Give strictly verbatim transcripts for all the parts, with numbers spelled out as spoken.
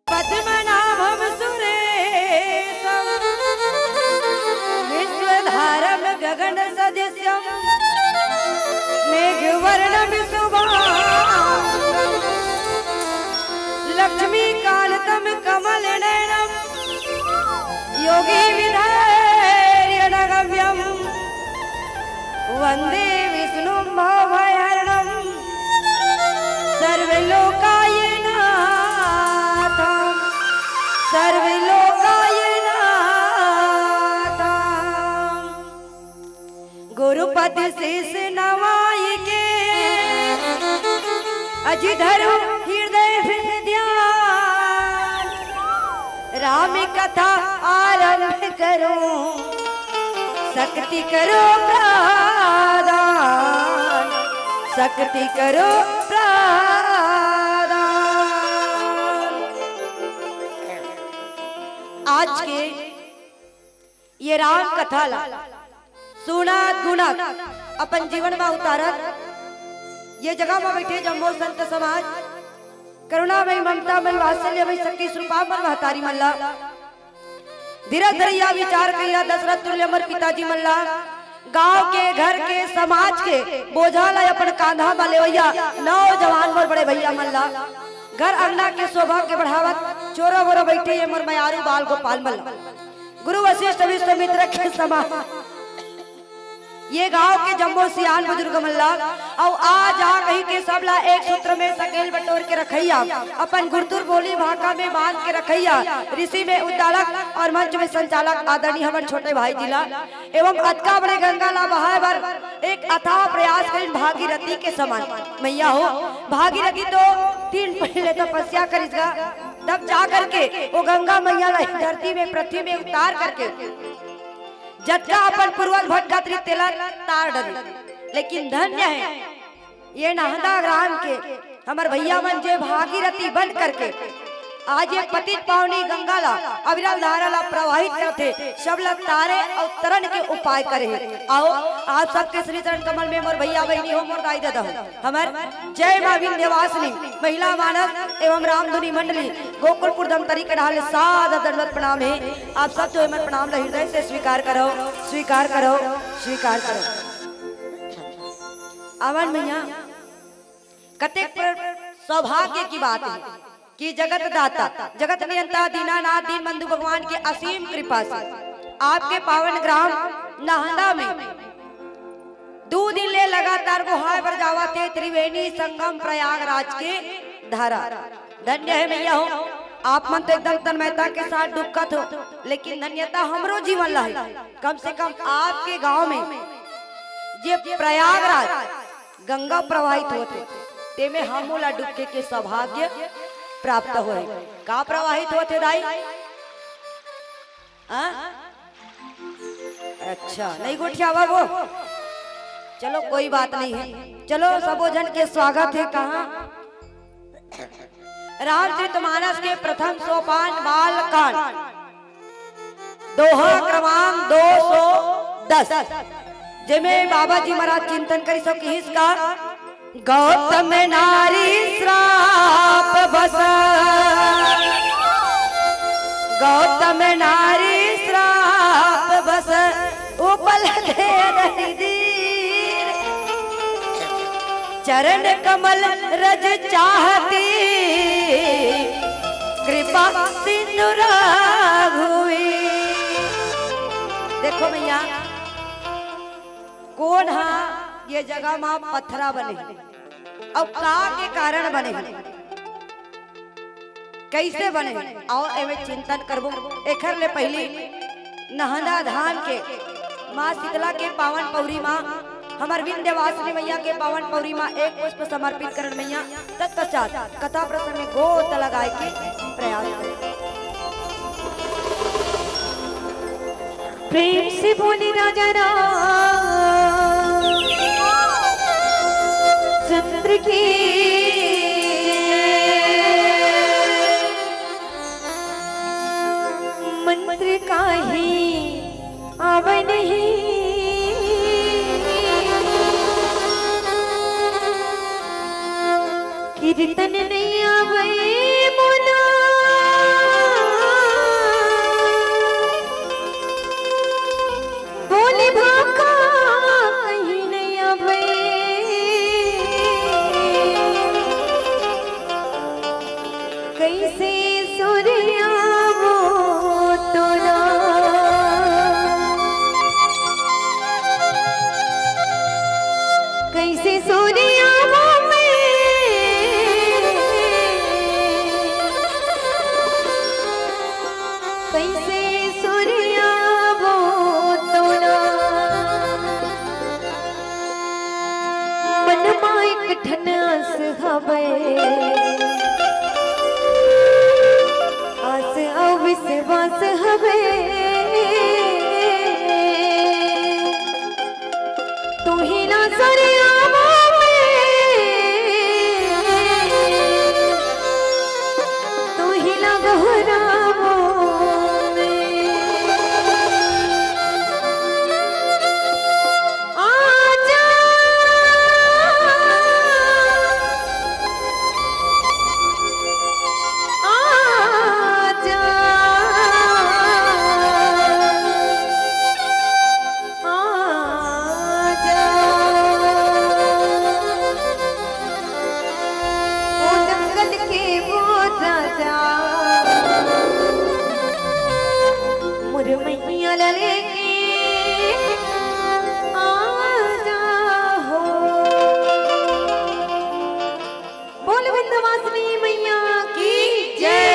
पद्मनाभं सुरेशं विश्वधारं गगनसदृशं मेघवर्णं शुभां लक्ष्मीकान्तं कमलनयनं योगिविधैर्यनगम्यं वन्दे विष्णुं भवभयहरणं सर्वलोकायनाथं सर्वलोकायनाथं। गुरुपद शीश नवाई के अजि धरु हृदय में ध्यान, राम कथा आरंभ करूं, शक्ति करो प्रदान, शक्ति करो प्रदान। आज के ये राम कथा ला सुनत गुनत अपन जीवन मा उतारत, ये जगह मा बैठे जम्मो संत समाज, करुणामयी ममतामयी वात्सल्यमयी शक्ति स्वरूपा मन महतारी मन ला, धीरज धरैया विचार करिया दशरथ तुल्य अमर पिताजी मन ला, गांव के, घर के, समाज के बोझा ला अपन कांधा मा लेवैया नौजवान मोर बड़े भैया मन ला, घर अंगना के शोभा के बढ़ावत चोरो मोरो बैठे ये मोर मयारू बाल गोपाल मन ला। गुरु वशिष्ठ विश्वामित्र के समान ये गांव के जम्मो सियान बुजुर्ग मन ला, अउ आ जा कही के सब ला एक सूत्र में सकेल बटोर के रखैया, अपन गुरतुर बोली भाखा में बांध के रखैया, ऋषि में उद्दालक अउ मंच में संचालक आदरणीय हमर छोटे भाई जी ला, एवं अतका बड़े गंगा ला बहाय बर एक अथाह प्रयास करिन भागीरथी के समान। मैया हो, भागीरथी तो तीन पहिले तपस्या करिस गा, तब जा करके वो गंगा मैया ला धरती में, पृथ्वी में उतार करके जतका अपन पूर्वज भटकत रही तेला तार डरी। लेकिन धन्य है ये नहदा ग्राम के हमर भैया मन जे भागीरथी बन करके आज ये पतित पावनी गंगा ला अविरल धारा ला प्रवाहित करथे, सब ला तारे अउ तरन के उपाय करे हे। आओ आप सबके श्री चरण कमल में मोर भैया बहिनी हो, मोर दाई ददा हो, हमर जय माँ विंध्यवासिनी महिला मानस एवं रामधुनी मंडली गोकुलपुर धमतरी के ढाल सादर दंडवत प्रणाम हे। आप सब जो हमर प्रणाम ला हृदय से स्वीकार करो, स्वीकार करो, स्वीकार करो। अवन मैया कतेक प्र-, सौभाग्य की बात है कि जगत दाता, जगत नियंता दीनानाथ दीनबंधु भगवान के असीम कृपा से आपके पावन ग्राम नहदा में दू दिन ले लगातार बोहाय बर जावत हे त्रिवेणी संगम प्रयागराज के धारा। धन्य है मैया हो, आप मन तो एकदम तन्मयता के साथ डुबकत हो, लेकिन धन्यता हमरो जीवन ला है। कम से कम आपके गांव में जे प्रयागराज गंगा प्रवाहित होत हे, तेमे हमू ला डुबके के सौभाग्य प्राप्त होए। का प्रवाहित होत हे दाई? हाँ? अच्छा, नहीं गोठियावा वो। चलो, कोई बात नहीं है। चलो, सबो झन के स्वागत है। कहाँ? रामचरित मानस के प्रथम सोपान बालकांड, दोहा क्रमांक दो सौ दस, जेमे बाबा जी महाराज चिंतन करिस अउ किहिस का, गौतम नारी श्राप बस, गौतम नारी श्राप बस, उपलधे दरिदीर। चरण कमल रज चाहती, कृपा सिंधु राघुवी। देखो मैया, कोन हा ये जगह मा पथरा बने हे? अउ का के कारण बने हे? कइसे बने? आओ एमे चिंतन करबो। एखर ले पहिली नहदा धाम के माँ शीतला के पावन पौरी मा, हमर विंध्यवासिनी मैया के पावन पौरी मा एक पुष्प समर्पित करन मैया। तत्पश्चात कथा प्रसंग में गोता लगाए के प्रयास करें। प्रेम से बोले राजा रामचंद्र की। मंत्र काही आवे नहीं। कीर्तन नइ आवय मोला, बोली भाखा कहीं नइ आवय। कइसे सुर आवो तोला, कइसे सुर आवो मैं, कइसे सुर आवो तोला। मन मा एक ठन आस हवय, आस अउ विश्वास हवय। तुही ला सरियावो मैं, तुही ला गोहरावो मैं। आजा, आजा, आजा। ओ जंगल के वो राजा, मोर मैया ला लेके आजा हो। बोल विंध्यवासिनी मैया की जय।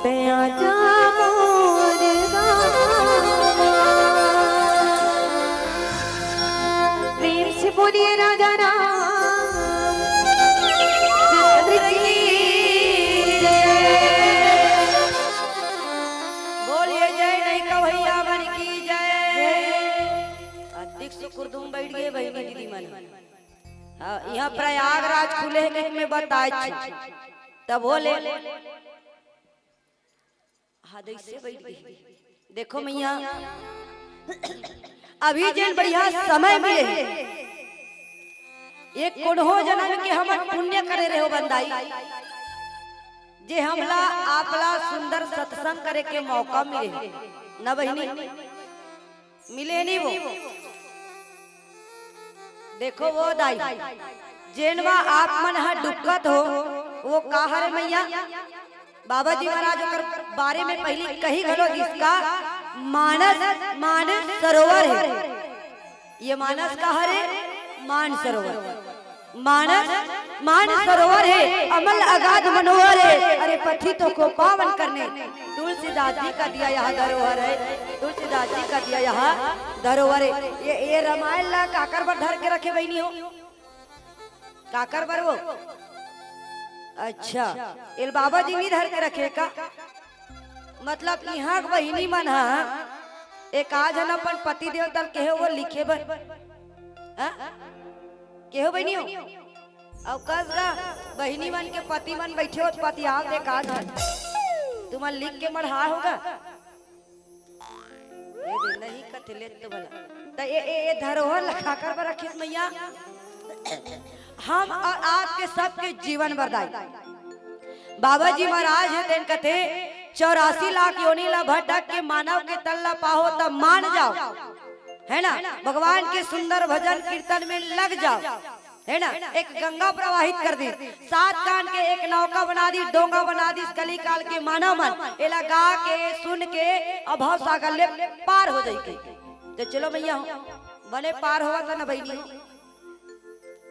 पे आजा मोर रामा। प्रेम से बोलिए राजा रामचंद्र की जय। बोलिए जय नहीं कन्हैया मन की जय। अतिक सुकुरदुम बैठ गए बहिनी दीदी मन। हाँ, यहाँ प्रयागराज खुले हे कि मैं बताए छी। तब हो ले। हाँ, दैसे बैठ गई। देखो मैया, अभी जेन बढ़िया समय मिले हे, ये कोनो जनम के हमन पुण्य करे रहे हो बंदाई, जे हमला आपला सुंदर सत्संग करे के मौका मिले हे। न बहिनी? मिले नहीं वो। देखो वो दाई, जेन मा आप मन ह डुबकत हो, वो का हरे मैया? बाबा जी महाराज ओकर बारे में पहली कही घलो, जिसका मानस, मान सरोवर है। ये मानस का हरे? मान सरोवर। मानस मान सरोवर है, अमल अगाध मनोहर है। अरे पतितों को पावन करने तुलसीदास जी का दिया यह धरोहर है, तुलसीदास जी का दिया यह धरोहर है। ये, ये रामायण ला काकर बर धर के रखे बहिनी हो? काकर बर वो? अच्छा, एल बाबा जी नहीं धर के रखे का? मतलब इहाँ के बहिनी मन ह एक आध झन अपन पति देव तल केहे वो लिखे बर, हाँ? केहो बहिनी हो? अउ कस गा, बहिनी मन के पति मन बैठे हो, पति आव दे का झन। तुमन लिख के मढ़ा होगा। ये दे, नहीं कथे ले तो भला। त ए, ए, ए धरोहर ला काकर बर रखिस मैया? हम और आपके सबके जीवन वरदाई। बाबा जी महाराज हे तेन कथे, "चौरासी लाख योनि ला भटक के मानव के तन ला पाहो तब मान जाओ।" है ना? भगवान के सुंदर भजन कीर्तन में लग जाओ। है ना? एक गंगा प्रवाहित कर दी, सात कान के एक नौका बना दी, डोंगा बना दी, कली काल के मानव मन एला गा के, सुन के, अभाव सागर ले पार हो जाई के। तो चलो मैया हो, बने पार होवा था ना बहिनी हो।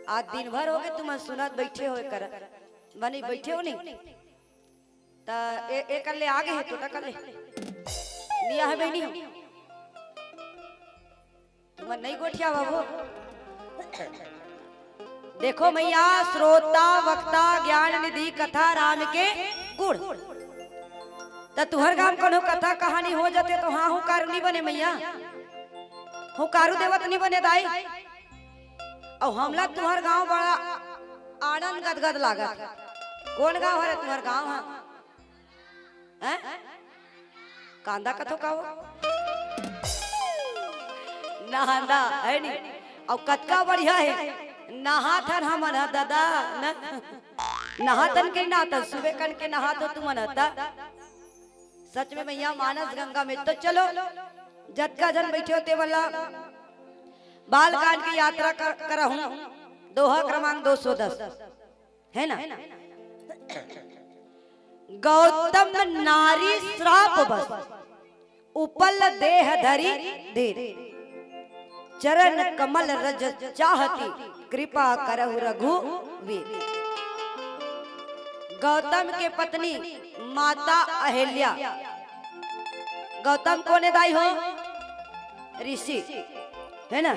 आज दिन भर हो गए तुम सुनत बैठे हो कर, बने बैठे हो नहीं। त ए, ए कर ले आगे है, टोटा कर ले। लिया है बहिनी हो। तुमन नहीं गोठिया बाबू। देखो मैया, श्रोता, वक्ता, ज्ञान निधि, कथा राम के गुण। त तुहर गांव कोनो कथा कहानी हो जाते तो हाँ हुंकारू नहीं बने मैया, हुंकारू देवत नहीं बने दाई। अउ हमला तुहर गांव बड़ा आनंद गदगद लागत। कौन गांव हरे तुहर गांव ह? हैं? कांदा कथो का हो? नहांदा, है नी? अउ कतका बढ़िया हे। नहाथन हमन ह दादा, न? नहाथन के नहाथन, सुबह कन के नहाथो तुमन ह त। सच में मैया मानस गंगा में। तो चलो, जतका जन बैठे हो ते वाला बालकांड की यात्रा कर, करहूं, दोहा क्रमांक दो सौ दस। है ना? गौतम नारी श्राप बस, उपल देह धरि धीर। चरण कमल रज चाहति, कृपा करहु रघुवीर। गौतम के पत्नी माता अहिल्या। गौतम कोन हे दाई हो? ऋषि, है ना?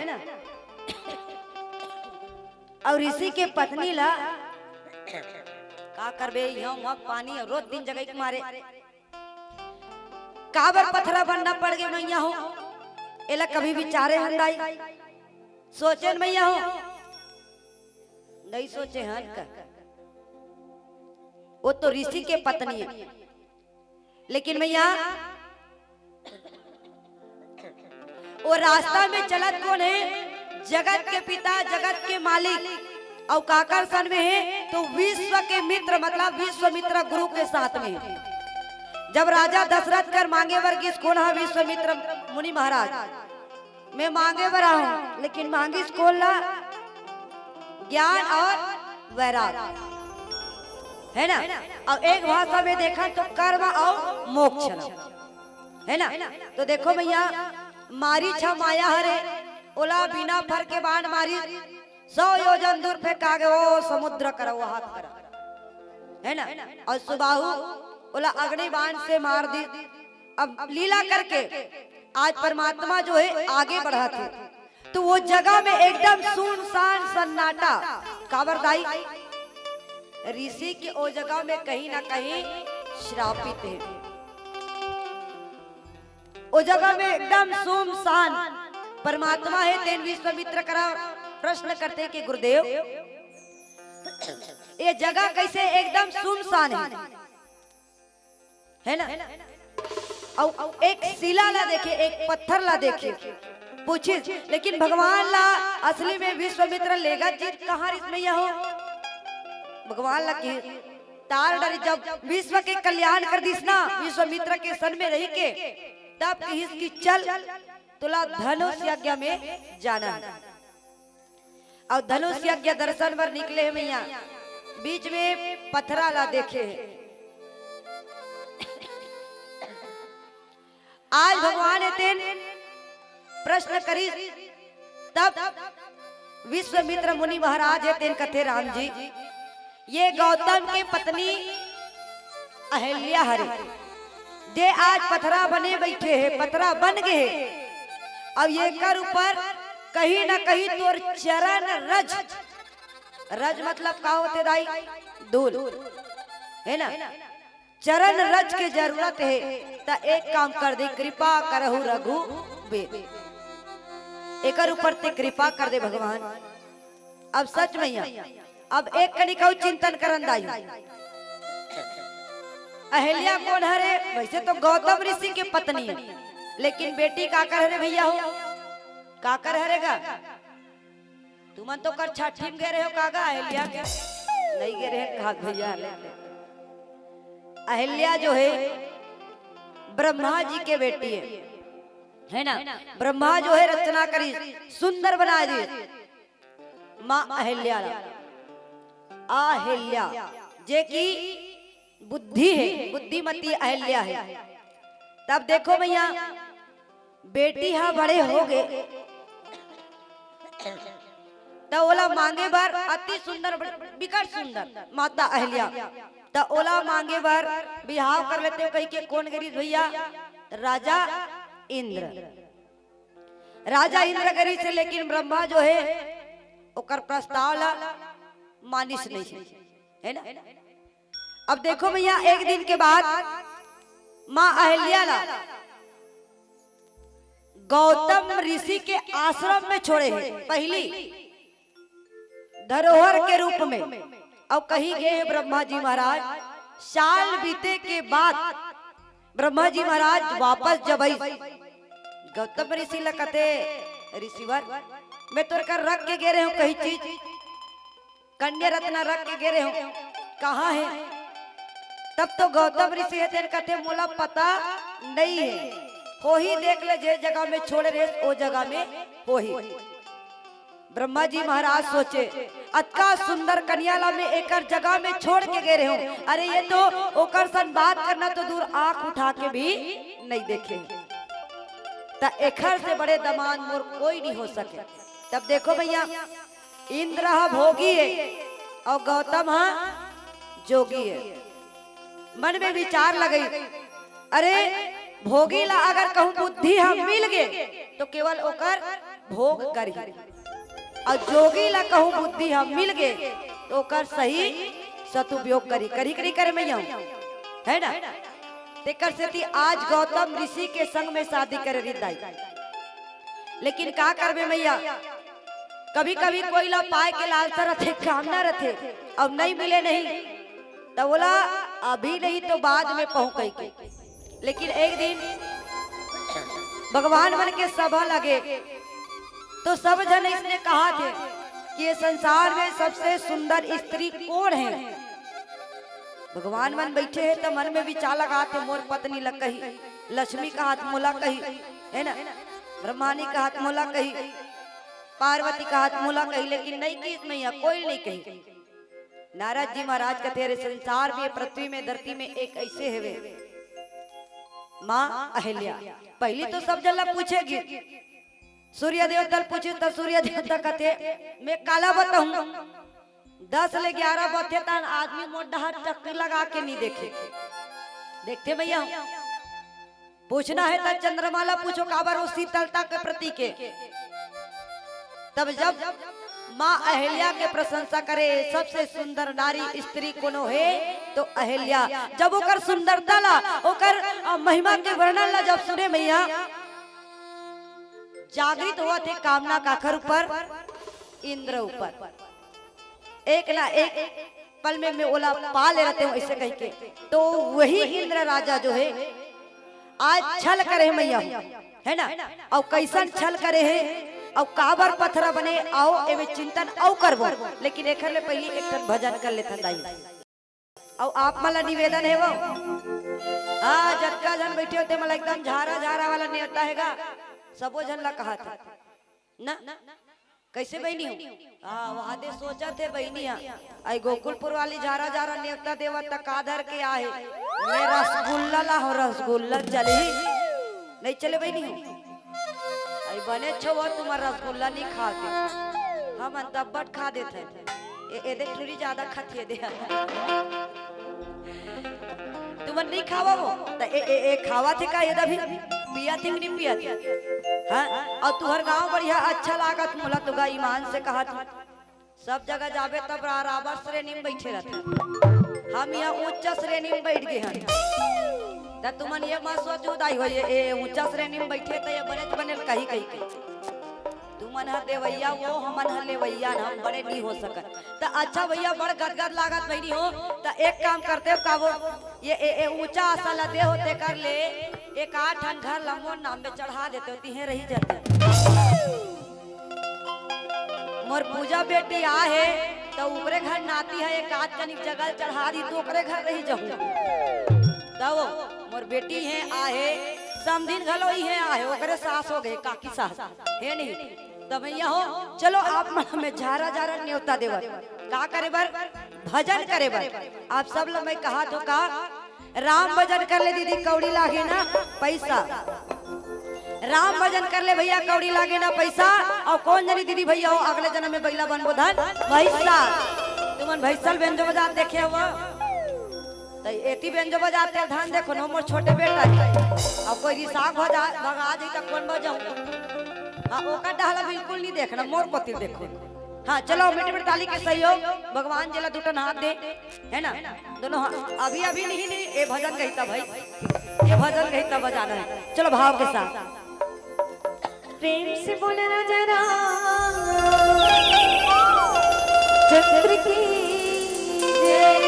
अउ ऋषि के पत्नी ला का करबे, इहाँ उहाँ पानी अउ रोज दिन जगई के मारे। काबर पथरा बनना पड़ गे मैया हो, एला कभी विचारे हन दाई? सोचे न मैया हो, नहीं सोचे हन का? वो तो ऋषि के पत्नी है। लेकिन मैया, वो रास्ता में चलत कोन हे? जगत के पिता, जगत के मालिक, अउ काकर सन में हे? तो विश्व के मित्र, मतलब विश्वामित्र गुरु के साथ में। जब राजा दशरथ कर मांगे बर गिस, कोन हा? विश्वामित्र मुनि महाराज। मैं मांगे बर आहूं, लेकिन मांगिस कोन ला? ज्ञान और वैराग, है ना? अउ एक भाषा में देखा तो कर्म और मोक्ष ला, है ना? तो देखो मैया, मारीच हा माया हरे, ओला बिना फर के बाण मारी, सौ योजन दूर फेंका गे, ओ समुद्र करा, वो हाथ करा, है ना? अउ सुबाहु ओला अग्नि बाण से मार दी। अब लीला करके आज परमात्मा जो है आगे बढ़त हे, तो वो जगह में एकदम सुनसान सन्नाटा। काबर दाई? ऋषि के ओ जगह में कहीं ना कहीं श्रापित हे। ओ जगह में एकदम सुनसान परमात्मा हे। तेन विश्वामित्र करा प्रश्न करथे कि गुरुदेव, ये जगह कैसे एकदम सुनसान हे, है ना? अउ एक शिला ला देखे, एक पत्थर ला देखे, पूछिस, लेकिन भगवान ला असली में विश्वामित्र लेगत जी कहाँ रिहिस मैया हो? भगवान ला कहिस, तार डरे जब विश्व के कल्याण कर दिस ना, विश्वामित्र के सन में रहिके, तब कहिस कि चल, तोला धनुष यज्ञ में जाना हे। अउ धनुष यज्ञ दर्शन बर निकले हे मैया, बीच में पथरा ला देखे हे। आज भगवान हे तेन प्रश्न करिस, तब विश्वामित्र मुनि महाराज हे तेन कथे, राम जी, ये गौतम के पत्नी अहिल्या हरे, जे आज पथरा बने बइठे हे, पथरा बन गे हे। अउ येकर ऊपर कहीं ना कहीं तोर चरण रज, रज मतलब का होथे दाई? धूल, है ना? चरण रज के जरूरत हे, त एक काम कर दे, कृपा करहु रघुबीर, एकर ऊपर ते कृपा कर दे भगवान। अब सच मैया, अब एक कनिक अउ चिंतन करन दाई। अहिल्या कोन हरे? वैसे तो गौतम ऋषि के पत्नी हे, लेकिन बेटी काकर हरे भैया हो? काकर हरे गा? तुमन तो कर छठी में गे रहे हो का गा अहिल्या के? नहीं गे रहे का भैया? अहिल्या जो है ब्रह्मा जी के बेटी है, है ना? ब्रह्मा जो है रचना करी, सुंदर बना दी माँ अहिल्या ला। अहिल्या जे की बुद्धि है, बुद्धिमती अहिल्या है। तब देखो भैया, बेटी हा बड़े हो गे, त ओला मांगे बर अति सुंदर, बिकट सुंदर माता अहिल्या, त ओला मांगे बर बिहाव कर लेते हो कहिके कोन गे रिहिस भैया? राजा इंद्र। राजा इंद्र गे रिहिस हे, लेकिन ब्रह्मा जो है ओकर प्रस्ताव ला मानिस नहीं, है ना? अब देखो भैया, एक दिन के बाद माँ अहिल्या ला गौतम ऋषि के आश्रम में छोड़े हे, पहली धरोहर के रूप में। अउ कही गे हे ब्रह्मा जी महाराज, साल बीते के बाद ब्रह्मा जी महाराज वापस जब आई, गौतम ऋषि ला कथे, ऋषिवर, मैं तोर कर रख के गे रहे हूँ कही चीज, कन्या रत्न रख के गे रहे हूँ, कहाँ है? तब तो गौतम ऋषि हे तेन कथे, मोला पता नहीं है, होही देख ले, जे जगह में छोड़े रहे ओ जगह में होही। ब्रह्मा जी महाराज सोचे, अतका सुंदर कन्या ला मैं एकर जगह में छोड़ के गे रहे हूँ, अरे ये तो ओकर सन बात करना तो दूर, आंख उठा के भी नहीं देखे, त एकर से बड़े दमांद मोर कोई नहीं हो सके। तब देखो भैया, इंद्र ह भोगी है अउ गौतम ह जोगी है। मन में विचार लगई, अरे भोगी ला अगर कहूँ बुद्धि ह मिल गे तो केवल ओकर भोग करही, अउ जोगी ला कहूँ बुद्धि ह मिल गे तो ओकर सही सदुपयोग करही, करही करही करे मैया, है ना? तेकर सेती आज गौतम ऋषि के संग में शादी करे रिहिस दाई। लेकिन का करबे मैया, कभी-कभी कोई ला पाए के लालसा रथे, कामना रथे, अउ नहीं मिले नहीं, त ओला अभी नहीं तो बाद में पहुंच कहिके। लेकिन एक दिन भगवान मन के सभा लगे, तो सब झन इसने कहा थे कि ये संसार में सबसे सुंदर स्त्री कौन है? भगवान मन बैठे हैं, त मन में विचार लगात हे, मोर पत्नी ला कही, लक्ष्मी कहात मोला कही, है ना? ब्रह्मानी कहात मोला कही, पार्वती कहात मोला कही, लेकिन नहीं कहिस मैया, कोई नहीं कही। नारद जी महाराज कथे, अरे संसार में, पृथ्वी में, धरती में एक ऐसे हवे, माँ अहिल्या। पहली तो सब जन ला पूछे गिस, सूर्य देवता ल पूछिस त सूर्य देवता कथे, मैं काला बताहूं, दस ले ग्यारह बथे तहन आदमी मोर डहर टकरी लगा के नहीं देखे। देखथे भैया, पूछना हे त चंद्रमा ला पूछो, काबर वो शीतलता के प्रतीक हे। तब जब माँ अहिल्या के प्रशंसा करे, सबसे सुंदर नारी स्त्री कोनो हे तो अहिल्या। जब ओकर सुंदरता ला, ओकर, अ, महिमा के वर्णन ला जब सुने भैया, जागृत होवत हे कामना काखर ऊपर? इंद्र ऊपर। एक ना एक पल में मैं ओला पा ले रहते हूँ, ऐसे कह के। तो वही इंद्र राजा जो हे, आज छल करे हे मैया, हे ना? अउ कैसन छल करे हे, अउ काबर पथरा बने, आओ एमे चिंतन अउ करबो। लेकिन एखर ले पहिली एक ठन भजन कर लेथन दाई। अउ आप मन ला निवेदन हे वो, हाँ, जतका झन बैठे हो ते मन ला एकदम झारा झारा वाला नेवता हे गा, सबो झन ला कहा था ना। कैसे बहिनी हो? हाँ, वहां दे सोचा थे बहिनी हा। आई गोकुलपुर वाली झारा झारा नेवता देवत त का धर के आहे? मैं रसगुल्ला ला हो, रसगुल्ला चली। नहीं चले बहिनी हो? आई बने छो वो तुम्हार रसगुल्ला नहीं खा के। हम तब्बट खा देते हैं। ए, ए देख थोड़ी ज्यादा खाती है दे। तुमन नहीं खावा वो? त ए, ए, ए खावा थे का ये दभी? पिया थे कि नहीं पिया थे? हाँ? अउ तुहर गांव बढ़िया अच्छा लागत मोला तो गा ईमान से कहा था। सब जगह जाबे तब बराबर श्रेणी में बैठे रहते। हम यहाँ उच्च श्रेणी में बैठ गए हैं। त तुमन ये मत सोचो दाई हो ये, ए, ऊंचा श्रेणी में बैठे त ये बने बने कही कही के। तुमन ह देवैया वो, हमन ह लेवैया न, हम बड़े नहीं हो सकत। त अच्छा भैया, बड़ गदगद लागत बहिनी हो, त एक काम करते हो का वो, ये ए, ए ऊंचा आसन ला दे होते कर ले, एक आठ ठन घर ला मोर नाम में चढ़ा देते हो, तिहे रही जाते। मोर पूजा बेटी आहे, त ओकरे घर नाती है, एक आध कनिक जगह चढ़ा दी, तो ओकरे घर रही जाऊं। तब मोर बेटी हे आहे, समधिन घलो ही हे आहे, ओकरे सास हो गए, काकी सास हे नहीं। तब भैया हो, चलो आप मन हमें झारा झारा न्योता देवत का करे बर, भजन करे बर। आप सब ला मैं कहा थो का, राम भजन कर ले दीदी, कौड़ी लागे ना पैसा। राम भजन कर ले भैया, कौड़ी लागे ना पैसा। अउ कोन जनी दीदी भैया हो, अगले जनम में बइला बनबो धन भैसा। तुमन भैसल बेंजो बजात देखे हो, त एती बेंजो बजात ते धन देखो न, मोर छोटे बेटा हे। अउ कोई रिसाग भगा जाई त कोन बजाऊं? हाँ, ओकर डहला बिल्कुल नहीं देखना, मोर कोती देखो। हाँ, चलो, मीठी मीठी ताली के सहयोग, भगवान जी ला दू ठन हाथ दे, है ना? दोनों हाथ, अभी, अभी नहीं, नहीं, ये भजन गई था भाई, ये भजन गई था, बजाना है। चलो, भाव के साथ। प्रेम से बोल राजा रामचंद्र की जय।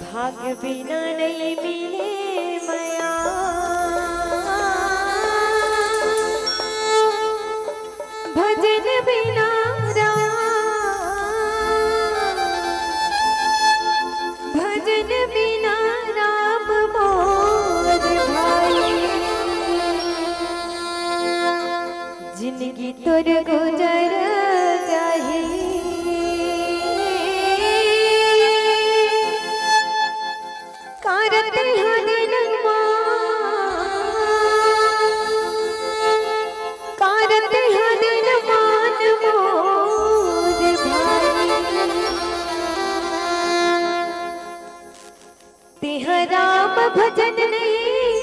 भाग बिना नहीं मिले मया, भजन बिना राम, भजन बिना राम मोर भाई। जिनगी तोर गुजर जाही। कारत हदन मा, कारत हदन मान मोर भाई। तेहा राम भजन नहीं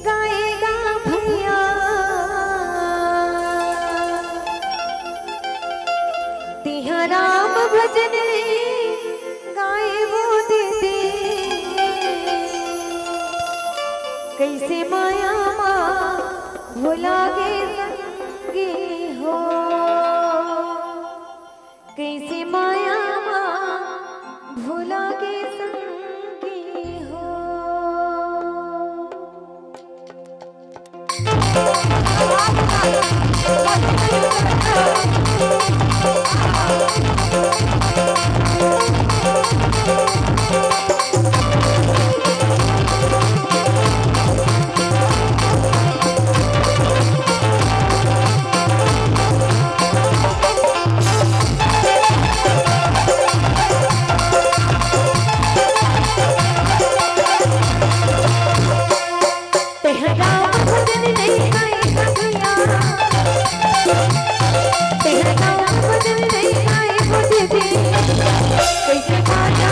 गाएगा भैया, तेहा राम भजन नहीं गाए वो दीदी। कैसे माया मा भुला गे संगी हो, कैसे माया मा भुला गे संगी हो। तेहरा भजन नहीं गाए भैया, तेहरा भजन नहीं गाए भजन। कैसे बाजा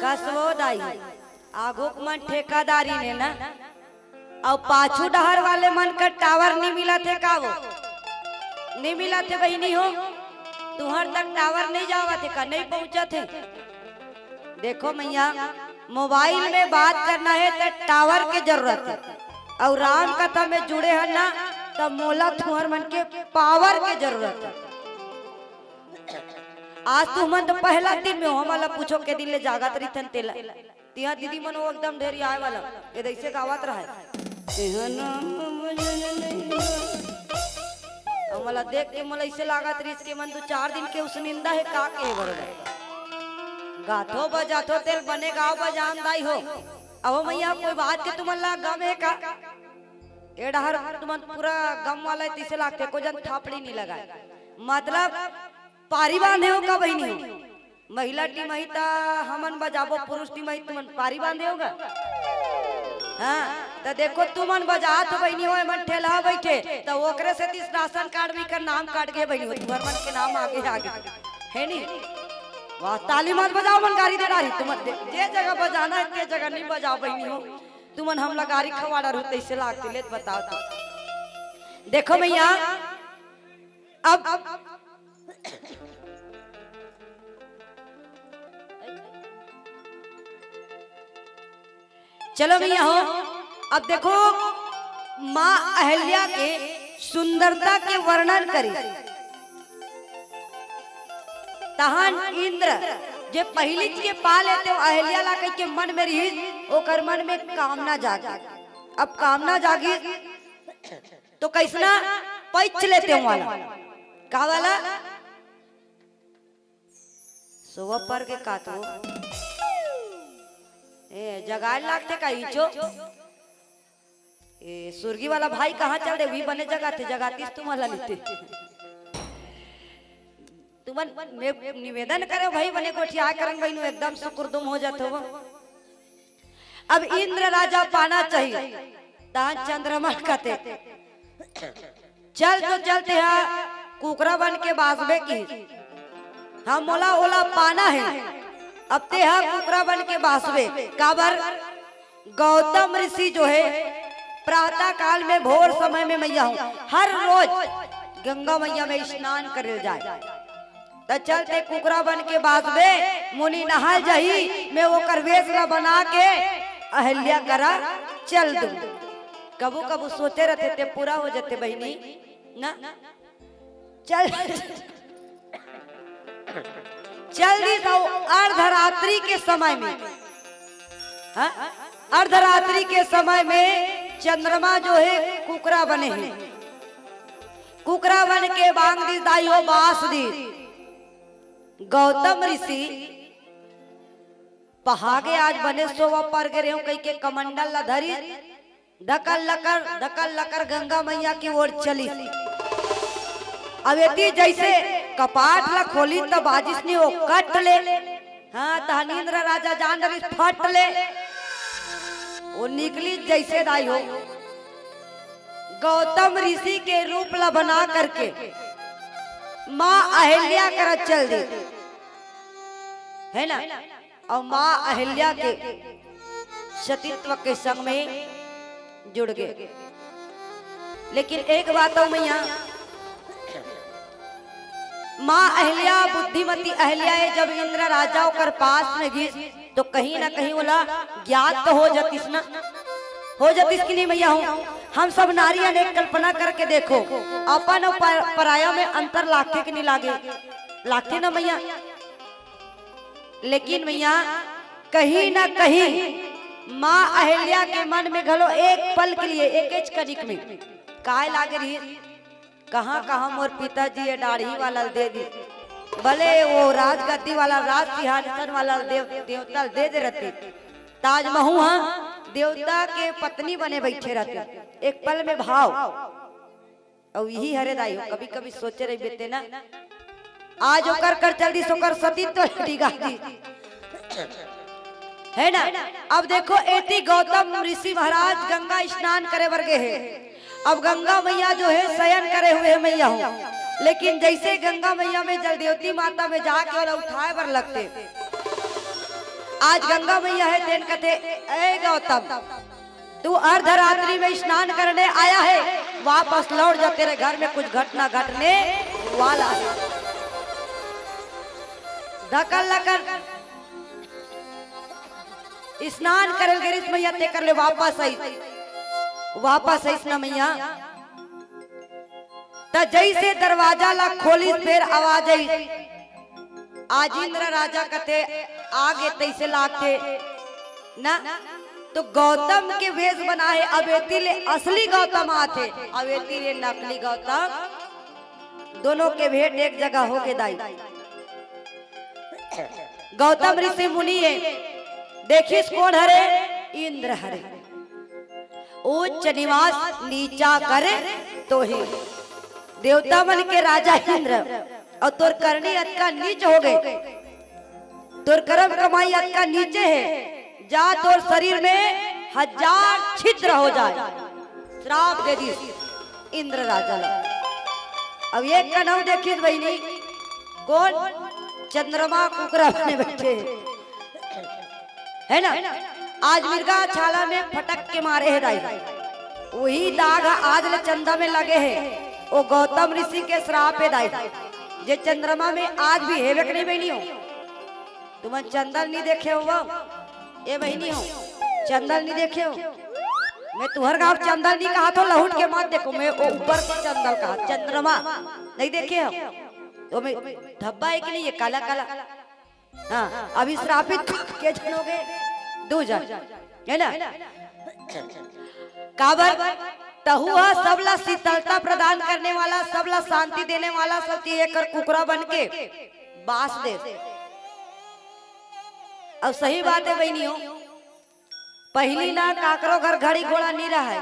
कस वो दाई, आगू के मन ठेकादारी ने ना, अउ पाछू डहर वाले मन का टावर नी मिलत हे का वो? नी मिलत हे बहिनी हो, तुहर तक टावर नी जावत हे का, नी पहुंचत हे? देखो मैया, मोबाइल में बात करना हे त टावर के जरूरत हे, अउ राम कथा में जुड़े हन ना, त मोला तुहर मन के पावर के जरूरत हे। आज तुमन तो पहला दिन में हो, हमला पूछो के दिन ले जागत रहिथन तेला। तिहा दीदी मन वो एकदम ढेरी आए वाला, ये दैसे गावत रहे। तेहा नाम भजन नहीं। अब मोला देख के मोला ऐसे लागत रहिस के मन दो चार दिन के उस निंदा हे का के बरोबर। गाथो बजाथो तेल बने गाव बजान दाई हो। अहो मैया कोई बात के तुमन ला गम हे का? ए डहर तुमन पूरा गम वाला हे तैसे लागथे, को जन थापड़ी नहीं लगाए। मतलब पारी बांधे हो का बहिनी हो? महिला टीम आही त हमन बजाबो, पुरुष टीम आही तुमन पारी बांधे हो गा? हाँ, त देखो तुमन बजात हो बहिनी हो, एमन ठेलहा बैठे, त ओकरे सेती राशन कार्ड में एकर नाम काट गे बहिनी हो, तुहर मन के नाम आगे आगे, हे नी? वाह, ताली मत बजाओ, मन गारी दे डारी, तुमन दे, जे जगह बजाना हे, ते जगह नहीं बजाओ बहिनी हो, तुमन हमला गारी खवा डारू, तैसे लागथे, लेत बताओ तो। देखो मैया, अब चलो भैया हो, अब देखो माँ अहल्या के सुंदरता के वर्णन करी। तहन इंद्र जे पहिली के पा लेते हो अहिल्या ला कहिके मन में रिहिस, ओकर मन में कामना जागे। अब कामना जागी तो कैसना पैच लेते हो वाला का वाला सोवा पर के का तो ए जगाए लागते का इचो ए सुरगी वाला भाई कहाँ चल दे भी बने जगाते जगातीस तुम्हारा लेते तुमन मैं निवेदन करे भाई बने गोठिया करन बहिनू एकदम सुकुरदुम हो जात हो। अब इंद्र राजा पाना चाहिए तहाँ चंद्रमा कहते चल तो चलते हा कुकरा बन के बासबे की हम मोला ओला पाना है। अब ते हा कुकरा बन के बासबे काबर गौतम ऋषि जो है प्रातः काल में भोर समय में मैया हूँ हर रोज गंगा मैया में स्नान करे जाए। त चलते कुकरा बन के बासबे मुनि नहाय जही मैं ओकर वेश ला बना के अहल्या करा चल दूं। कबू कबू सोचे रहते ते पूरा हो जाते बहिनी ना चल चल दी तो अर्धरात्रि के समय में हाँ? अर्धरात्रि के समय में चंद्रमा जो है कुकरा बने हैं कुकरा बन के बांग दी दाई हो बास दी गौतम ऋषि पहागे आज बने सोवा पर गे रेहूं कहिके कमंडल ला धरी धकल लकर धकल लकर गंगा मैया की ओर चली। अब एती जैसे कपाट ला खोली तब बाजिस नहीं हो कट ले। हाँ तहन इंद्र राजा जान डरिस फट ले वो निकली जैसे दाई हो गौतम ऋषि के रूप ला बना करके माँ अहिल्या करा चल दी है ना। और माँ अहिल्या के सतीत्व के संग में जुड़ गए। लेकिन एक बात हो मैया माँ अहिल्या बुद्धिमती अहिल्या है जब इंद्र राजा ओकर पास में गिस तो कहीं ना कहीं ओला ज्ञात तो हो जातिस ना हो जातिस कि नहीं मैया हूँ। हम सब नारी अनेक कल्पना करके देखो अपन और पर- पराया में अंतर लागे कि नहीं लागे लागथे ना मैया। लेकिन मैया कहीं ना कहीं माँ अहिल्या के मन में घलो एक पल के लिए एकेच कनिक में काय लागे रही कहाँ कहाँ मोर पिताजी ये दाढ़ी वाला दे दी भले वो राजगद्दी वाला राज सिंहासन वाला देव देवता दे दे रहती ताज महू हाँ देवता के पत्नी बने बैठे रहते एक पल में भाव अउ इही हरे दाई हो कभी कभी सोचे रही बेते ना आज ओकर कर चल दी सोकर सती तो डिगा दी है ना। अब देखो एती गौतम ऋषि महाराज गंगा स्नान करे बर गे हे। अब गंगा मैया जो है शयन करे हुए है मैया हो लेकिन जैसे गंगा मैया में जलदेवती माता में जाके ओला उठाए बर लगते आज गंगा मैया है तेन कथे ए गौतम तू अर्धरात्रि में स्नान करने आया है, वापस लौट जा, तेरे घर में कुछ घटना घटने वाला है। धकल लकन स्नान करल गरीस मैया, ते कर ले वापस आई, वापस आईस ना मैया। त जैसे दरवाजा ला खोलिस, फेर आवाज आई, आज इंद्र राजा कथे आगे तैसे लागथे ना, तो गौतम के भेष बना हे, अब एती ले असली गौतम आथे, अब एती ले नकली गौतम, दोनों के भेंट एक जगह होगे दाई। गौतम ऋषि मुनि हे, देखिस कोन हरे? इंद्र हरे। उच्च निवास नीचा करे तो ही। देवता मन के राजा इंद्र, अउ तोर करनी अतका नीच होगे, तोर करम कमाई अतका नीचे हे, जा तोर शरीर में हजार छिद्र हो जाए। श्राप दे दिस इंद्र राजा ला। अब एक कनऊ देखिस बहिनी, कोन? चंद्रमा कुकरा बने बैठे हे। है ना? आज मिर्गा छाला में फटक के मारे हे दाई, वही दाग आज ले चंदा में लगे हे। वो गौतम ऋषि के श्राप हे दाई, जे चंद्रमा में आज भी हेवे के नहीं बहिनी हो। तुमन चंदा ल नहीं देखे हो? ए बहिनी हो, चंदा ल नहीं देखे हो? मैं तुहर गांव चंदा ल नहीं कहा थो, लहुट के मत देखो, मैं वो ऊपर के चंदा ल कहा, चंद्रमा नहीं देखे हो? तो में धब्बा है कि नहीं, ये काला काला? हाँ, अभी श्रापित के झन हो गए, दू झन, है ना? काबर? तहू ह सबला शीतलता प्रदान करने वाला, सबला शांति देने वाला, सब चीज एकर कुकरा बन के बास दे। अब सही बात है बहिनी हो, पहिली ना काकरो घर घड़ी घोड़ा नी रहय,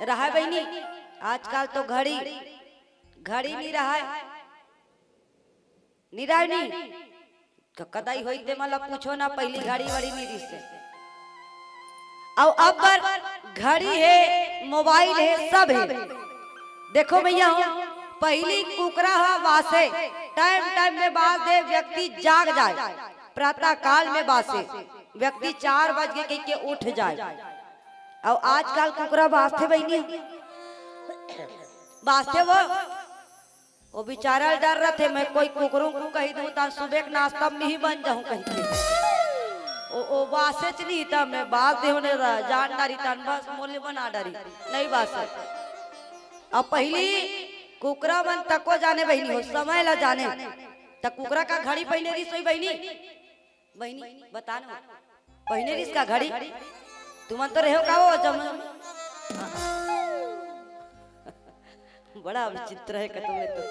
रहय बहिनी? आजकल तो घड़ी, घड़ी नी रहय, नी रहय नी। कका दाई होई ते मन ला पूछो ना, पहिली घड़ी वड़ी नी रिहिसे। अउ अब बर घड़ी हे, मोबाइल हे, सब हे। देखो भैया हो, पहिली कुकरा ह बासे, टाइम टाइम में बास दे, व्यक्ति जाग जाए, प्रातः काल में बासे, व्यक्ति चार बज के कह के उठ जाए। अउ आजकल कुकरा बासथे बहिनी, बासथे वो, वो बेचारा ल डर रथे, मैं कोई कुकरू को कही दूं त सुबह के नाश्ता में नहीं बन जाऊं कह के। ओ, ओ बासेच नहीं त मैं बास देहूं ने जान डारी तन बस मोले बना डारी, नहीं बास। अब पहिली कुकरा मन तको जाने बहिनी हो, समय ला जाने। त कुकरा का घड़ी पहिने रहिस होही बहिनी? बहिनी, बता ना, पहिने रहिस का घड़ी? तुमन तो रहो का वो जम-, बड़ा विचित्र है कतौ में तो।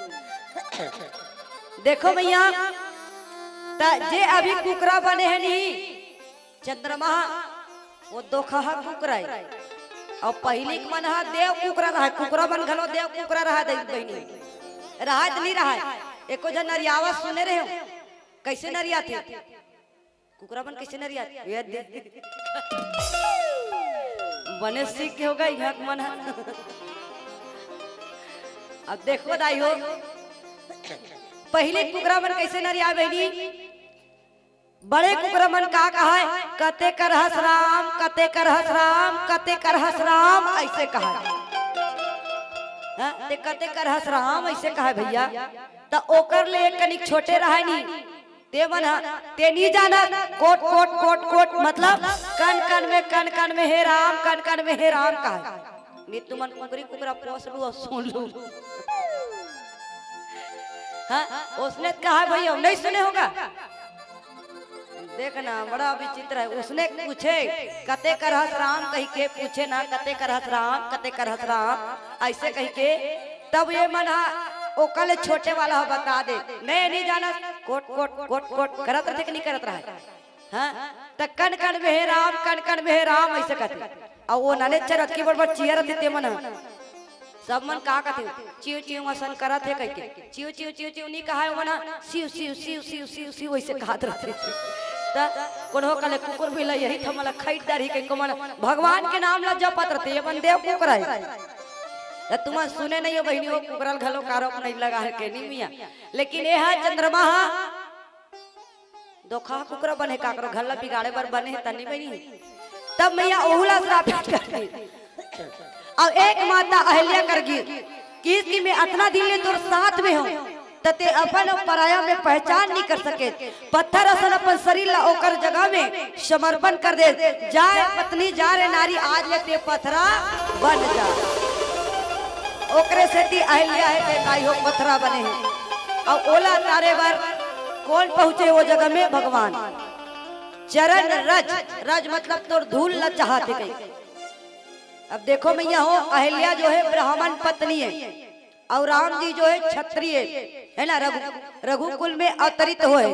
देखो भैया, त जे अभी कुकरा बने हे नहीं, चंद्रमा, वो दोखहा कुकरा है। अउ पहिली के मन ह देव कुकरा रहय, कुकरा मन घलो देव कुकरा रहय, दई बहिनी। रहय त नहीं रहय, एको झन नरियावत सुने रहे हो? कैसे नरियाथे? कुकरा मन कइसे नरियाथे? ये दे। बने सीख के होगा यहाँ के मन ह। अब देखो दाई हो, पहिली कुकरा मन कइसे नरियाय बहिनी? बड़े कुकरा मन का कहय? "कते करहस राम, कते करहस राम, कते करहस राम", अइसे कहय। हाँ, ते कते करहस राम अइसे कहय भैया। त ओकर ले एक कनिक छोटे रहय नी, ते मन ह, ते नी जानस, कोट, कोट, कोट, कोट, मतलब कन कन में, कन कन में हे राम, कन कन में हे राम कहय। नी तुमन कुकरी कुकरा पोस लू अउ सुन लू। हाँ, ओसने त कहय भैया, नहीं सुने होगा? देख ना, बड़ा विचित्र है। ओसने पूछे, "कते करहस राम?" कहि के पूछे ना, "कते करहस राम, कते करहस राम?" अइसे कहि के, तब ये मन हा, ओकर ले छोटे वाला हा बता दे, "नहीं, नहीं जानस।" कोट, कोट, कोट, कोट करत रथे कि नहीं करत रहय? हाँ, त "कन कन में हे राम, कन कन में हे राम", अइसे कथे। अउ वो नाने चरत की बड़ बड़ चिया रथे ते मन ह। सब मन का कथे, "चिव चिव असन करत हे," कहिके। चिव चिव चिव चिव नी कहय, वो मन ह सिव सिव सिव सिव सिव सिव अइसे कहत रथे। त कोनो कले कुकुर भी ल यही थमला खइट डरही कहिके मन भगवान के नाम ल जपत रथे, ये मन देव कुकरा हे। त तुमन सुने नहीं हो बहिनी, वो कुकरा ल घलो कारो नहीं लगा हे के नी मिया। लेकिन ये ह चंद्रमा ह धोखा कुकरा बने, काकरो घर ला बिगाड़े बर बने हे, तनी बनी। तब मैया ओहू ला श्रापित कर दी। अउ एक माता अहिल्या कर गिस कि मैं अतना दिन ले तोर साथ में हूँ, त ते अपन अउ पराया में पहचान नहीं कर सके। पत्थर असन अपन शरीर ला ओकर जगह में समर्पण कर दे। जा रे पत्नी, जा रे नारी, आज ले ते पथरा बन जा। ओकरे सेती अहिल्या हे ते दाई हो पथरा बने हे। अउ ओला तारे बर कोन पहुंचे वो जगह में? भगवान। चरण रज, रज मतलब तोर धूल ल चाहत हे कही। अब देखो मैया हो, अहिल्या जो है ब्राह्मण पत्नी है अउ राम जी जो है क्षत्रिय है ना, रघु, रघुकुल में अवतरित होय।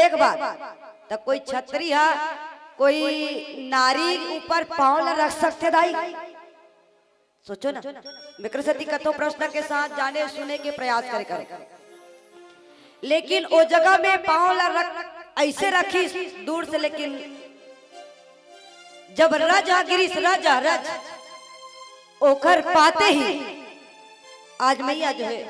एक बात, त कोई क्षत्रिय हा कोई नारी ऊपर पाँव ल रख सकथे दाई? सोचो ना, मेकर सेती कतो प्रश्न के साथ जाने सुने के प्रयास करे करे। लेकिन ओ जगह में पाँव ला रख, अइसे रखिस दूर से, लेकिन जब रज हा गिरिस, रज हा, रज, ओकर पाते ही आज मैया जो है,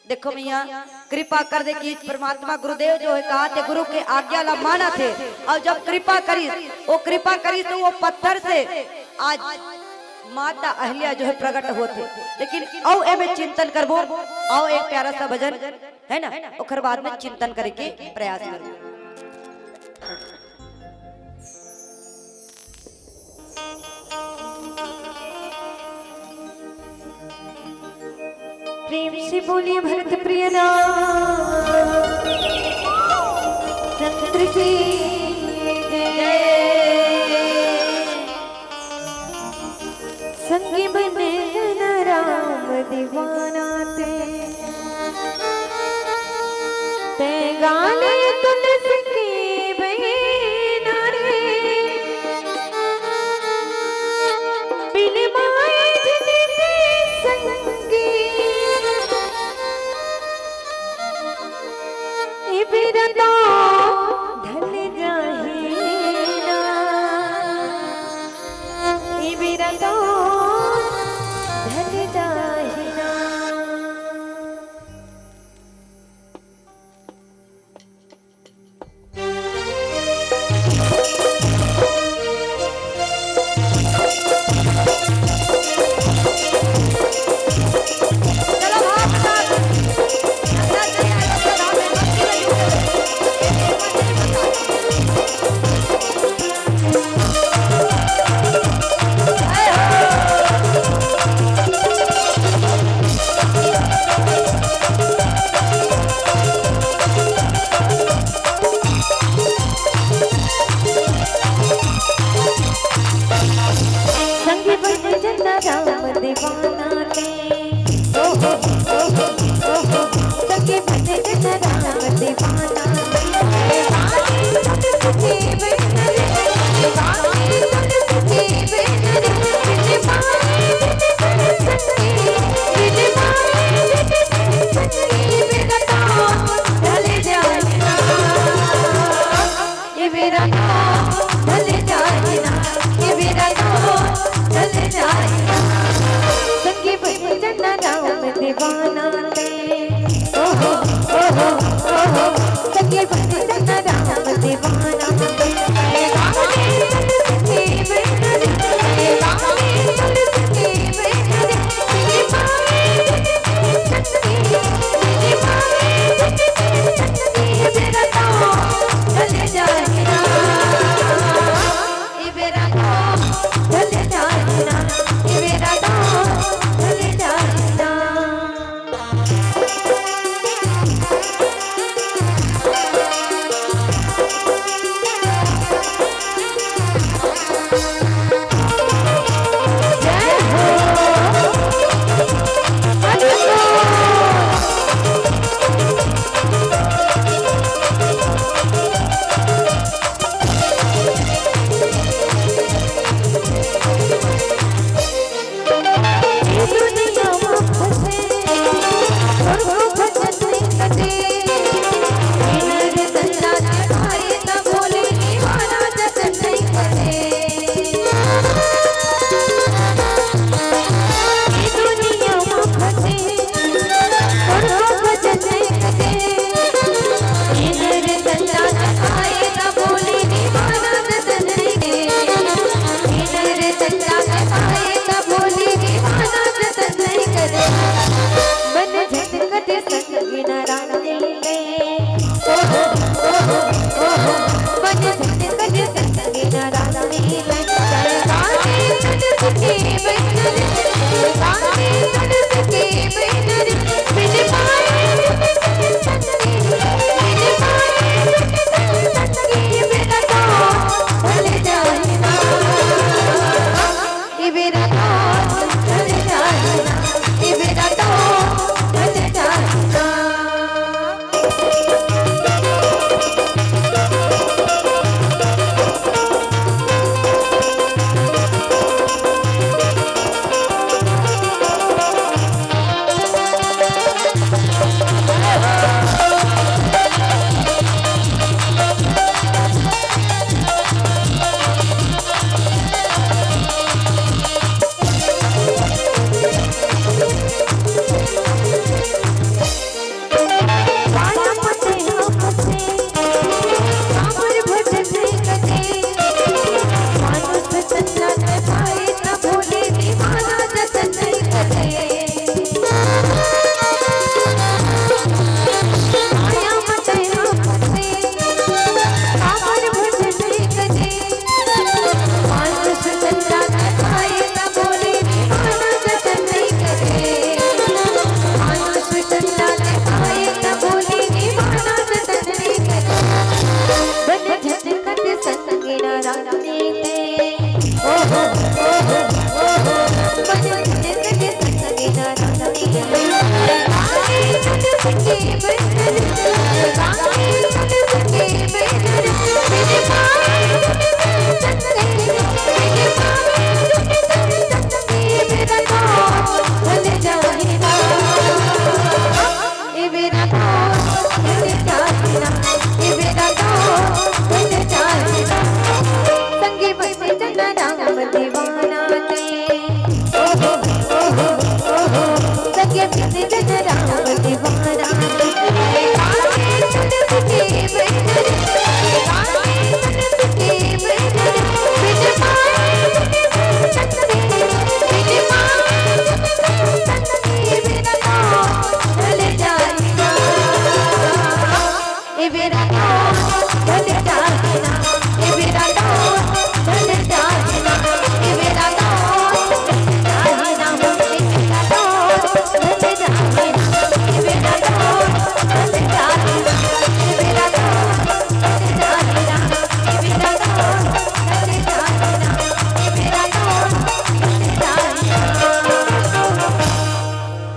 देखो मैया, कृपा कर दे कि परमात्मा गुरुदेव जो है कहा थे, गुरु के आज्ञा ला माना थे, अउ जब कृपा करिस, वो कृपा करिस त वो पत्थर से आज माता अहिल्या जो है प्रकट होत हे। लेकिन अउ एमे चिंतन करबो, अउ एक प्यारा सा भजन है ना, ओकर बाद में चिंतन करे के प्रयास करबो। प्रेम श्री बोलिए भरत प्रिय राम चंद्र की जय। संगी बने जन राम दीवाना ते, ते गाले तुलसी के बहना रे। बिन माए जिनके संगी, ए बिरता ढल जाही ना, ए बिरता ढल जाही ना। संगी बन जन राम दीवाना ने। ओ हो, ओ हो, ओ हो। संगी बन जन राम दीवाना ने। ये मेरा गाँव ढल जाए ना, ये मेरा गाँव ढल जाए ना। संगी बन जन राम दीवाना ने। ओ हो, ओ हो, ओ हो। संगी बन जन राम दीवाना ने।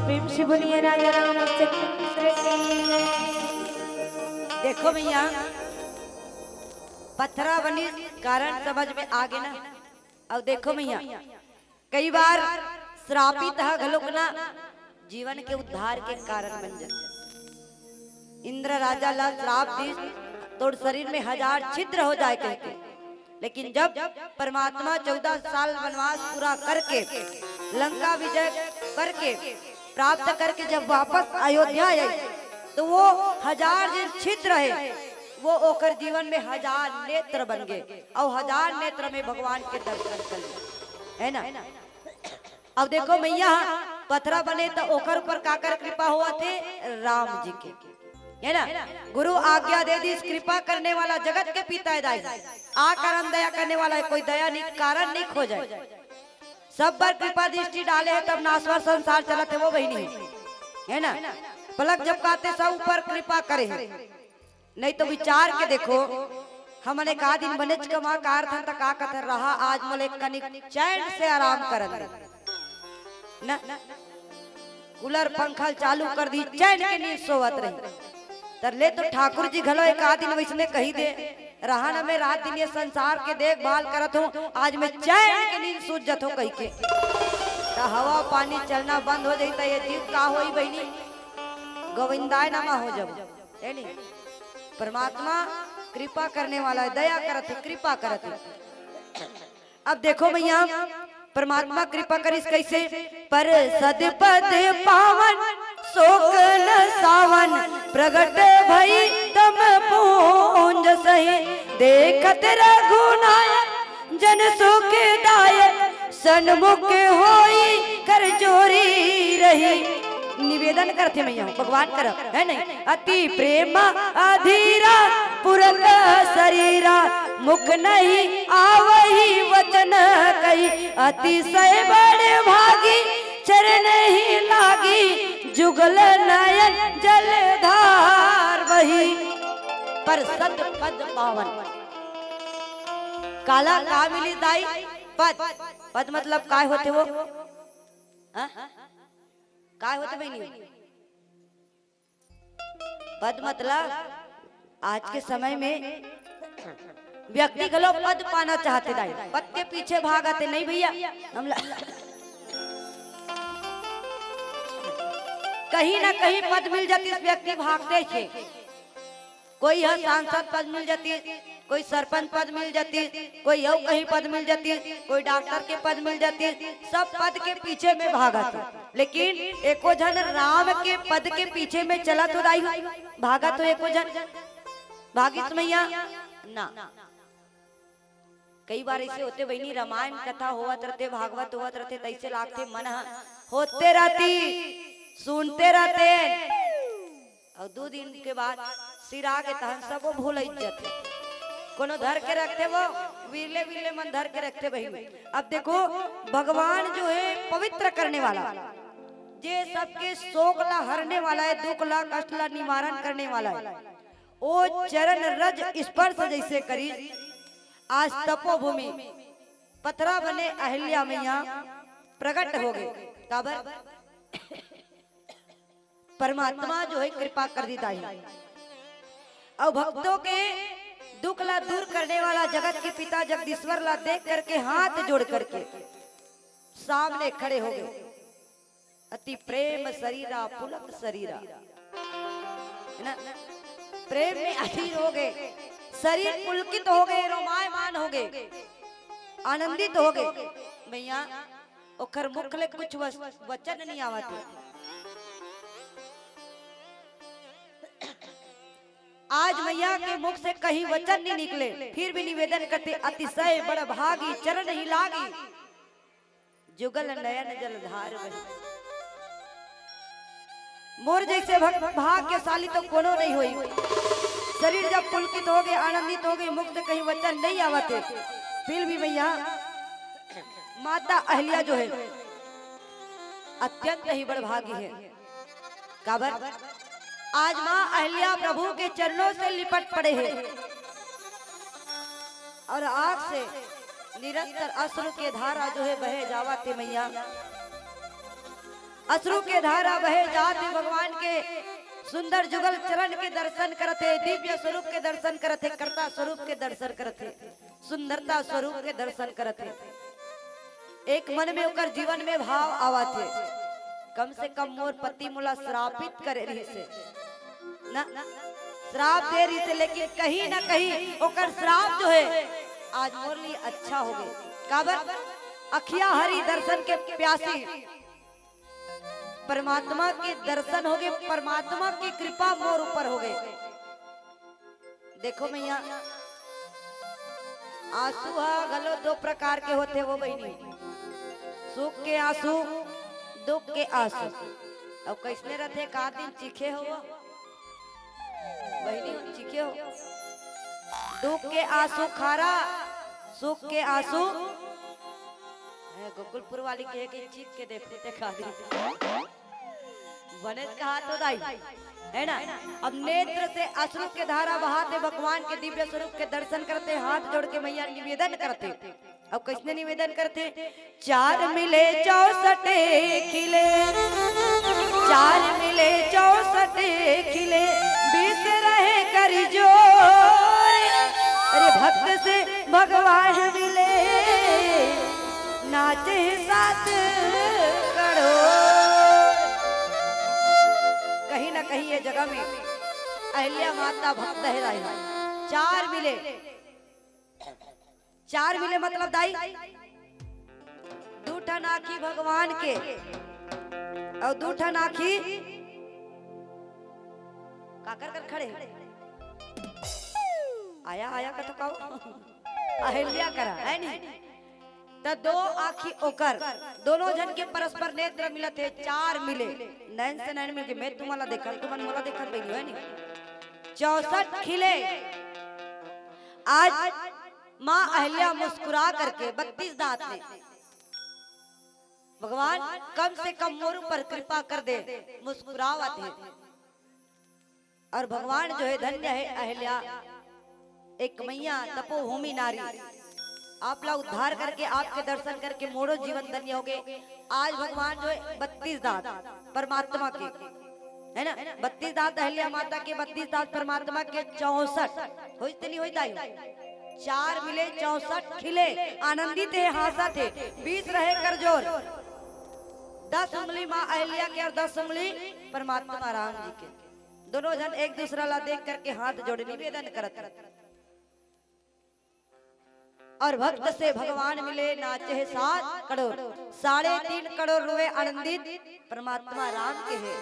प्रेम से बोलिए राजा रामचंद्र की। देखो भैया, पथरा बनी, कारण समझ में आगे ना। अब देखो भैया, कई बार श्रापित ह घलोक ना जीवन के उद्धार के कारण बन जाथे। इंद्र राजा ला श्राप दिस, तोर शरीर में हजार छिद्र हो जाए कहिके। लेकिन जब परमात्मा चौदह साल वनवास पूरा करके, लंका विजय करके, प्राप्त करके जब वापस अयोध्या आए, तो वो हजार जो छिद्र हे, वो ओकर जीवन में हजार नेत्र बन गए, और हजार नेत्र में भगवान के दर्शन कर लिए, है ना? अब देखो मैया, पथरा बने त ओकर ऊपर काकर कृपा होवत हे? राम जी के, है ना? गुरु आज्ञा दे दिस, कृपा करने वाला जगत के पिता हे दाई। आ करम दया करने वाला हे, कोई दया नहीं, कारण नहीं खोजे। सब बर कृपा दृष्टि डाले हे, तब नासवर संसार चलत हे वो बहिनी, है ना? पलक झपकाते सब ऊपर कृपा करे हे। नहीं तो विचार के देखो, हमन एक आध दिन बनेच कमा कारथन त का कथन, रहा आज मोला एक कनिक चैन से आराम करन दे। ना, कूलर पंखा चालू कर दी, चैन के नींद सोवत रही। तर ले तो ठाकुर जी घलो एक आध दिन वैसने कही दे, रहा ना, मैं रात दिन ये संसार के देखभाल करत हूँ, आज मैं चैन के नींद सूत जत हूँ कहिके। त हवा पानी चलना बंद हो जाई त ये जीव का होई बहिनी? गोविंदाय नमः हो जाबो। है नी? परमात्मा कृपा करने वाला हे, दया करत हे, कृपा करत हे। अब देखो भैया, परमात्मा कृपा करिस कैसे? पर सद पद पावन, शोक न सावन, प्रगट भई तम पूंज सही। देखत रघुनायक जन सुखदायक, सन्मुख होई कर जोरी रही। निवेदन करथे मैया भगवान कर, है नहीं? अति प्रेम अधीरा पुरख शरीरा, मुख नहीं आवही वचन कही। अतिशय बड़ भागी चरण ही लागी, जुगल नयन जलधार बही। पर सत पद पावन। काला का मिली दाई? पद। पद मतलब काय होथे वो? हाँ? काय होथे बहिनी? पद मतलब आज के समय में व्यक्ति घलो पद पाना चाहथे दाई, पद के पीछे भागथे। नहीं भैया, हम ल-, कहीं ना कहीं पद मिल जातिस, व्यक्ति भागथे। कोई ह सांसद पद मिल जातिस, कोई सरपंच पद मिल जातिस, कोई अउ कहीं पद मिल जातिस, कोई डॉक्टर के पद मिल जातिस, सब पद के पीछे में भागथे। लेकिन एको झन राम के पद के पीछे में चलत हो दाई हो, भागत हो एको झन? भागिस मैया? ना। कई बार ऐसे होथे बहिनी, रामायण कथा होवत रथे, भागवत होवत रथे, तैसे लागथे मन ह होते रहती, सुनते रहते, अउ दू दिन के बाद सिरा के तहन सबो भूलई जथे। कोनो धर के रखथे वो, विरले विरले मन धर के रखथे बहिनी। अब देखो, भगवान जो है पवित्र करने वाला, जे सबके शोक ला हरने वाला है, दुख ला, कष्ट ला निवारण करने वाला है, ओ चरण रज स्पर्श जैसे करी, आज तपोभूमि पथरा बने अहिल्या मैया प्रगट हो गए। काबर? परमात्मा जो है कृपा कर दी दाई। और भक्तों के दुख ला दूर करने वाला जगत के पिता जगदीश्वर ला देख करके, हाथ जोड़ करके सामने खड़े हो गए। अति प्रेम शरीरा पुलक शरीरा, है ना? प्रेम में अधीर हो गए, शरीर पुलकित हो गए, रोमायमान हो गए, आनंदित हो गए। भैया, ओखर मुख ले कुछ वस-, वचन नहीं आवत है। आज मैया के मुख से कहीं वचन नहीं निकले, फिर भी निवेदन करथे, अतिशय बड़ भागी चरण ही लागी, जुगल नयन जलधार बही। मोर जइसे भग-, भाग्यशाली तो कोनो नहीं होई। शरीर जब पुलकित होगे, आनंदित होगे, मुख से कहीं वचन नहीं आवत हे, फिर भी मैया माता अहिल्या जो हे अत्यंत ही बड़ भागी हे। काबर? आज माँ अहिल्या प्रभु के चरणों से लिपट पड़े हे और आँख से निरंतर अश्रु के धारा जो हे बहे जावत हे मैया। अश्रु के धारा बहे जात हे, भगवान के सुंदर जुगल चरण के दर्शन करत हे, दिव्य स्वरूप के दर्शन करत हे, कर्ता स्वरूप के दर्शन करत हे, सुंदरता स्वरूप के दर्शन करत हे। एक मन में ओकर जीवन में भाव आवत हे, कम से कम मोर पति मोला श्रापित करे रहिस हे ना, श्राप दे रहिस हे, लेकिन कहीं ना कहीं ओकर श्राप जो हे आज मोर लिए अच्छा होगे। काबर? अखिया हरी दर्शन के प्यासी, परमात्मा के दर्शन होगे, परमात्मा की कृपा मोर ऊपर होगे। देखो मैया, आंसू ह घलो दो प्रकार के होथे वो बहिनी, सुख के आंसू, दुख के आंसू। अब कइसने रथे, का दिन चीखे हो वो बहिनी, हो चीखे हो, दुख के आंसू खारा, सुख के आंसू। हे, गोकुलपुर वाली कहे कि चीख के देखो ते का दिन। बने कहा तो दाई, हे ना? अब नेत्र से अश्रु के धारा बहाथे, भगवान के दिव्य स्वरूप के दर्शन करथे, हाथ जोड़ के मैया निवेदन करथे। अब कइसने निवेदन करथे? चार मिले चौसठ खिले, चार मिले चौसठ खिले, बीस रहे कर जोर। अरे भक्त से भगवान मिले, नाचे सात करोड़। कहीं ना कहीं ये जगह में अहिल्या माता भक्त हे दाई। चार मिले, चार मिले मतलब दाई, दू ठन आँखी भगवान के अउ दू ठन आँखी काकर कर खड़े हे? आया, आया कथो का वो? अहिल्या करा, हे नी? त दो आँखी ओकर, दोनों झन के परस्पर नेत्र मिलत हे, चार मिले, नैन से नैन मिलके, मैं तुम्हारा देखन, तुमन मोला देखन बहिनी, हे नी? चौसठ खिले। आज माँ अहिल्या मुस्कुरा करके बत्तीस दांत में, भगवान कम से कम मोर ऊपर कृपा कर दे, मुस्कुरावत हे। और भगवान जो हे धन्य हे अहिल्या, एक मैया तपोभूमि नारी, आप ला उद्धार करके, आपके दर्शन करके मोरो जीवन धन्य होगे। आज भगवान जो हे बत्तीस दांत परमात्मा के, हे ना, बत्तीस दांत अहिल्या माता के, बत्तीस दांत परमात्मा के, चौसठ होइस ते नहीं होइस दाई? चार मिले चौसठ खिले, आनंदित हे, हाँसत हे, बीस रहे कर जोर, दस उंगली माँ अहिल्या के और दस उंगली परमात्मा राम जी के। दोनों झन एक दूसरा ला देख करके हाथ जोड़े निवेदन करत हे। और भक्त से भगवान मिले, नाचे हे सात करोड़, साढ़े तीन करोड़ रुए आनंदित परमात्मा राम के हे,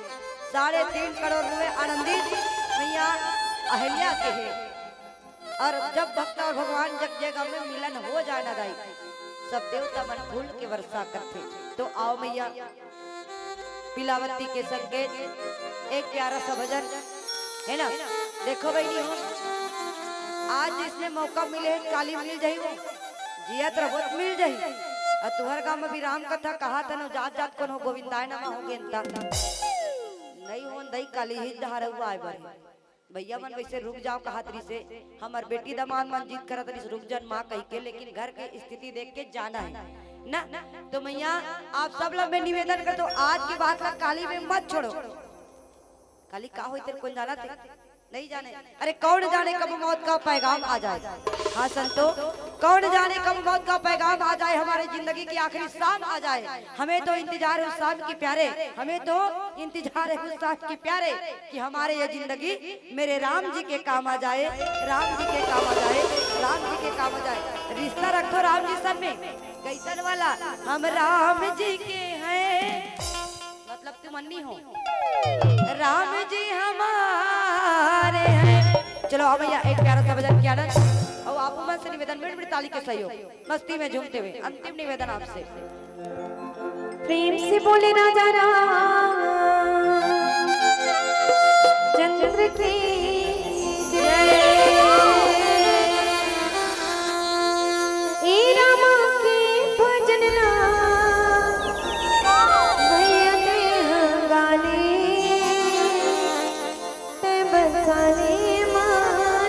साढ़े तीन करोड़ रुए आनंदित मैया अहिल्या के हे। और जब भक्त और भगवान जग जगह में मिलन हो जाए ना दाई, सब देवता मन फूल के वर्षा करथे। तो आओ मैया, पिलावती के संकेत, एक प्यारा सा भजन, हे ना? देखो बहिनी हो, आज जिसने मौका मिले हे, काली मिल जाही वो, जियत रहो त मिल जाही। अउ तुहर गांव में भी राम कथा कहात हे ना, जात जात कोनो गोविंदाय नमः हो गेन त। नहीं होन दई, काली ही डहर हुआ आए बर। भैया मन वैसे रुक जाओ कहत रहिसे, हमर बेटी दमाद मन जिद करत रहिस, "रुक जन माँ," कहिके, लेकिन घर के स्थिति देख के जाना हे ना। तो मैया, आप सब ला मैं निवेदन करत हों, आज के बात ला काली में मत छोड़ो। काली का होई तेरे कोन जानत हे? नहीं जाने। अरे कौन जाने कब मौत का पैगाम आ जाए। हाँ संतो, कौन जाने कब मौत का पैगाम आ जाए, हमारे जिंदगी की आखिरी शाम आ जाए। हमें तो इंतजार है उस शाम की प्यारे, हमें तो इंतजार है उस शाम की प्यारे, कि हमारे ये जिंदगी मेरे राम जी के काम आ जाए, राम जी के काम आ जाए, राम जी के काम आ जाए। रिश्ता रखो राम जी सन में, कैसन वाला? हम राम जी के हैं, मतलब तुम अन्नी हो। राम जी हमारे हैं, चलो, अब भैया एक प्यारा सा भजन किया ना, और आप मन से निवेदन, मिनट मिनट ताली के सहयोग, मस्ती में झूमते हुए अंतिम निवेदन आपसे। प्रेम से बोले राजा रामचंद्र की जय। ए रामा के भजन ना भैया ते गाले, ते बसाले मानवा।